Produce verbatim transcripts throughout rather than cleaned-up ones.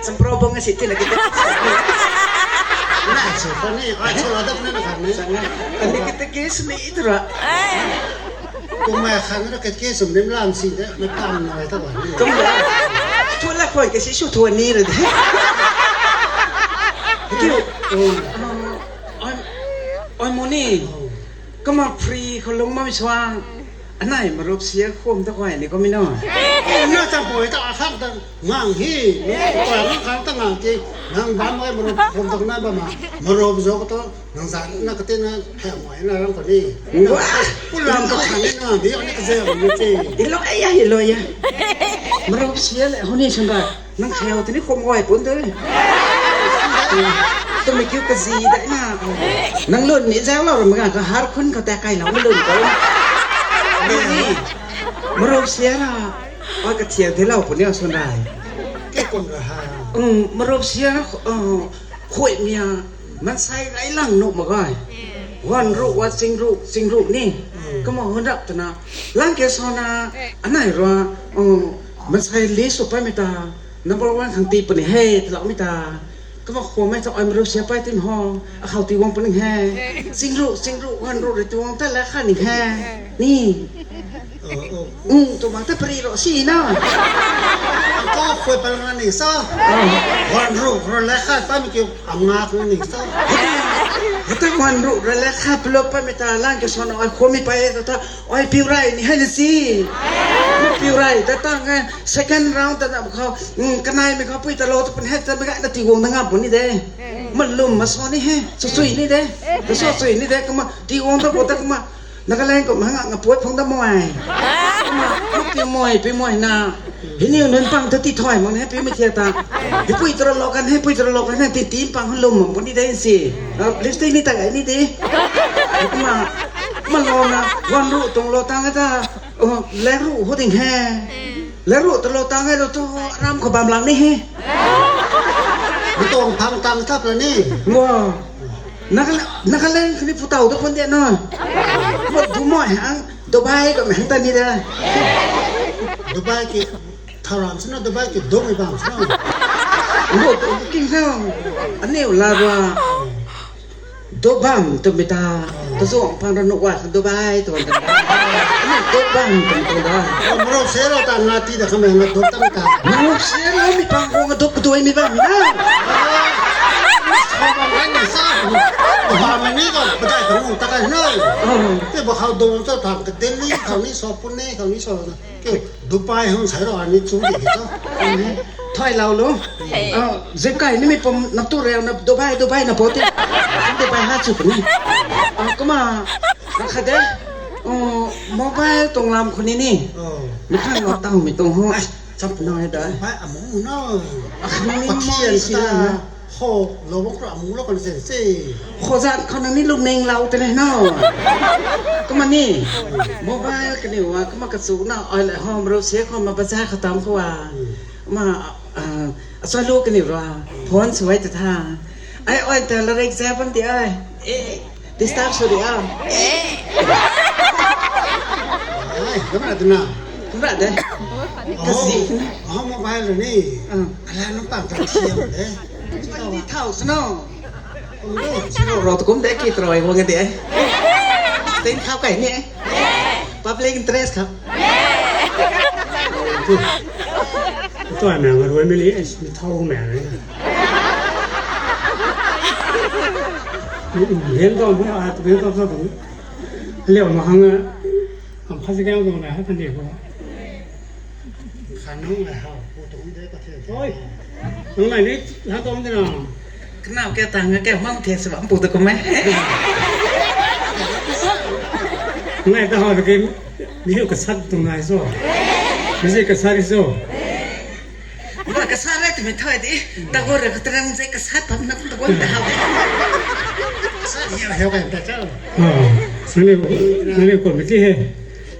Sampro bang si tina kita. Na, so pani, ai so ada na na kan ni. Ani kita case ni itra. Kumai khan ra kat ke sum lim lam si de, na kam na ta ba ni. Tum da. Thu la khoi ke si su thu ni re de. Kiu. Oi, oi moni. Kama free khou lung mam suang. Anai marup sia khum ta khoi ni ko mi no. Na cham poi ta a khak ta ngang hi. Koi ngang khang ta ngang ki. Ngang bam ai marup khum ta na ba ma. Marup zo ko to. Nang zan na kate na hei mai na ram ko ni. Wah! Pu lam ko khan ni na, di ani ka zai ni te. Ilo ai ya, ilo ya. Marup sia le, huni sung ga. Nang kheu tini khom goi pun tu. Tu mi kiu ka zi dai na. Nang lun ni zau lo ram ga, ka har khun ka ta kai lo lun ko. Ni, marup sia ra. Oi ka thiang the lo pun ni sung dai. Ke kon ga ha. Um, marup sia, uh, khui mia. Mansei gay lang nuh mak ge. Wan ruh, wa ching ruh, ching ruh ni. Kumna hun rap twna. Lang ke sona, anai rua, oh, mansei list sw paimei ta. Number one khang ti puni he, tlau mi ta. Kumna khwamei ta, ai marup sia pai tim ho. Akhou ti wang puni he. Ching ruh, ching ruh, wan ruh, rui ti wang ta la kha ni he. Ni. Oh, oh. Um, tu bang ta pari ro si na. Ko khoi pal nga ni sa. Wan ruh, ruh la kha pa mi kiu ang nga ni sa. Hata wan ruh, ruh la kha plo pa mi ta lang ke son oi khoi mi pa e ta ta. Oi piu rai ni hai ni si. Piu rai ta ta nga second round ta na khou. Um, kanai mi khou pui ta lo ta pun he ta mi ga na ti wang na nga pun ni de. Malum ma so ni he. Su sui ni de. Su sui ni de. Kumna ti wang ta ko ta kumna. Nagaland kum hang nga puat phung da moi. Mak pi moi, pi moi na. Hini nun pang ta ti thoi mang ni pi mi thiak ta. Hi pui tro lo kan, hi pui tro lo kan, ti ti pang hun lum mang puni dai si. Lipstick ni ta gai ni di. Kuma, ma lo na, wan ruh tuang lo tang ta. Oh, le ruh hu ding he. Le ruh ta lo tang he lo tu ram khou bam lang ni he. Tuang phang tang tap la ni. Wow. Nagaland, Nagaland kani putau tu pun de na. Mo du mo hang Dubai ka meng ta ni da. Dubai ki tharam sina, Dubai ki dum i bam sina. Mo tu king sa. Ani u la ba. Dubam tu mi ta. Ta so pang ra nu wa Dubai tu ta. Ani dubam tu mi ta. Mo se ro ta na ti da ka meng na dum ta mi ta. Mo se ro mi pang ko nga dum ko doi mi bam mi na. Khou bam kan ni sa. Ba mei ni ko, ba dai khou ta kan na. Te ba khou dum ta ta ka Delhi khou ni so, Pune khou ni so. Ke Dubai hung sai ro ani chu di ke to. Thoi lau lo. Zip kai ni mi pum na tu reu na Dubai, Dubai na po te. Dubai ha chu ni. Kuma na kha de. Mobile tuang lam khou ni ni. Mi khang lo tang mi tuang ho. Chap noi da. Bai amu no. Akhang ni mo si na. Ho, lo bok ra amu lo kan se se. Ho zat khou na ni lung ning lau te le no. Kumna ni. Mobile kani wa, kumna kachu na, ai le ho, mro se khou ma bazaar khatam khou wa. Ma, ah, aswa lo kani ra. Phone suai ta tha. Ai, ai ta la rek za pan ti ai. Eh. Disturb sw ri a. Ai, kamra duna. Kamra de. Kasi. Oh, mobile ni. Ah. Ala nung pang ta siam de. Twenty thousand no. Sino ro to kum de ki troi wang de. Ten thau kai ni. Public interest kha. Tuai meng rui mi li, mi thau meng. Lian tawm, a, lian tawm, tawm, tawm. Liau ma hang, am pha si kang tawm na, ha, kan di ko. Khan nung lai hau, pu tung de ka the. Oi. Nung lai ni, la tawm de na. Kanau kau tang kau mang the sa bam pu ta kum e. Ngai ta hau ta ke, mi hu ka sat tung nai so. Mi si ka sat so. Mei ka sa re twmei thoi di. Tagor re khou tarang zei ka sa tam na kum tagor ta hau. Sa di hau ka ta chau. Ah, nani, nani ko mi ti he.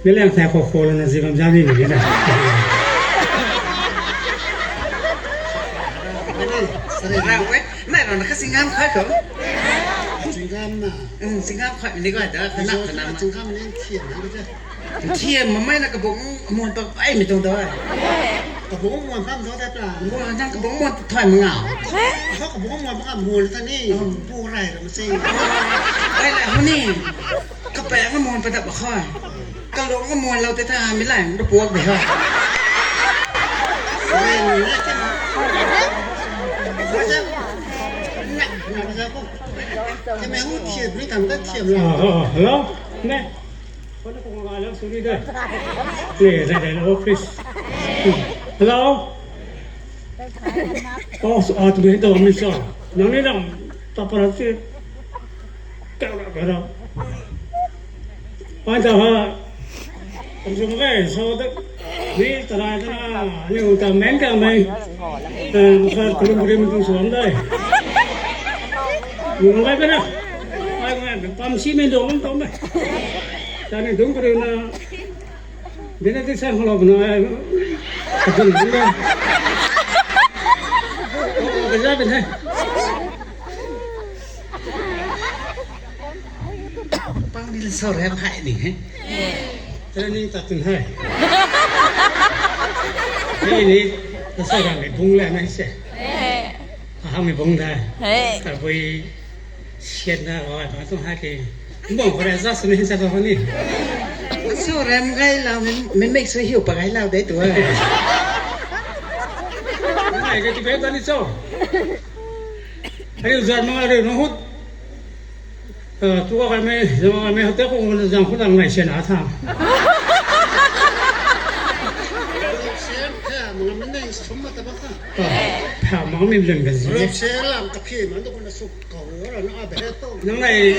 Mi liang thai khou khou lo na zi bam jam ni ni na. Ra we, nai ro na ka singam khai khou. Singam na. Um, singam khai ni ko da, ka na, ka na. Singam ni thiam ni ko. Thiam ma mai na ka bung mon pak ai mi tuang da. Kabung muan pham tho ta pla. Nang kabung muan thay mak nga. Ho kabung muan pham muan ta ni. Bu rai ra ma se. Ai la huni. Kapaeng ka muan padap khoi. Kalung ka muan lou te ta mi lai da puak de ho. Hello. Ne. Kau na kung ngai lang suri de. Ni, zai zai na office. Hello. Oh, so, ah, tu ni to mi so. Nang ni lang ta para si. Kau ra kau ra. Ai ta ha. Kum sum kai so de. Ni tarai tana ni ta men ka mai. Eh, sa kurum kurum tu suan dai. Ni ngai ka na. Ai ngai pam si men dong to mai. Tani dung kari na. Dina ti sa holo na. Kadun na. Kaja bin hai. Pang ni sa rem hai ni he. Training ta tun hai. Ni ni ta sa rang ni bung la na se. Ahang ni bung da. Tabui sian na oi ba tu hai ke. Bung ko ra za suni sa ko ni. Su ram gai lau, mi, mi mik su hiu pa gai lau de tu ai. Nai ke ti be ta ni cho. Ai zan ma re no hut. Eh, tu ka me, zan ma me hote ko zan ko lang nai se na tha. Sian ka, mga mineng sum ma ta ba ka. Ah, pha ma mi len ka zi. Rap se lam ka phi ma tu ko na su. Nang nai,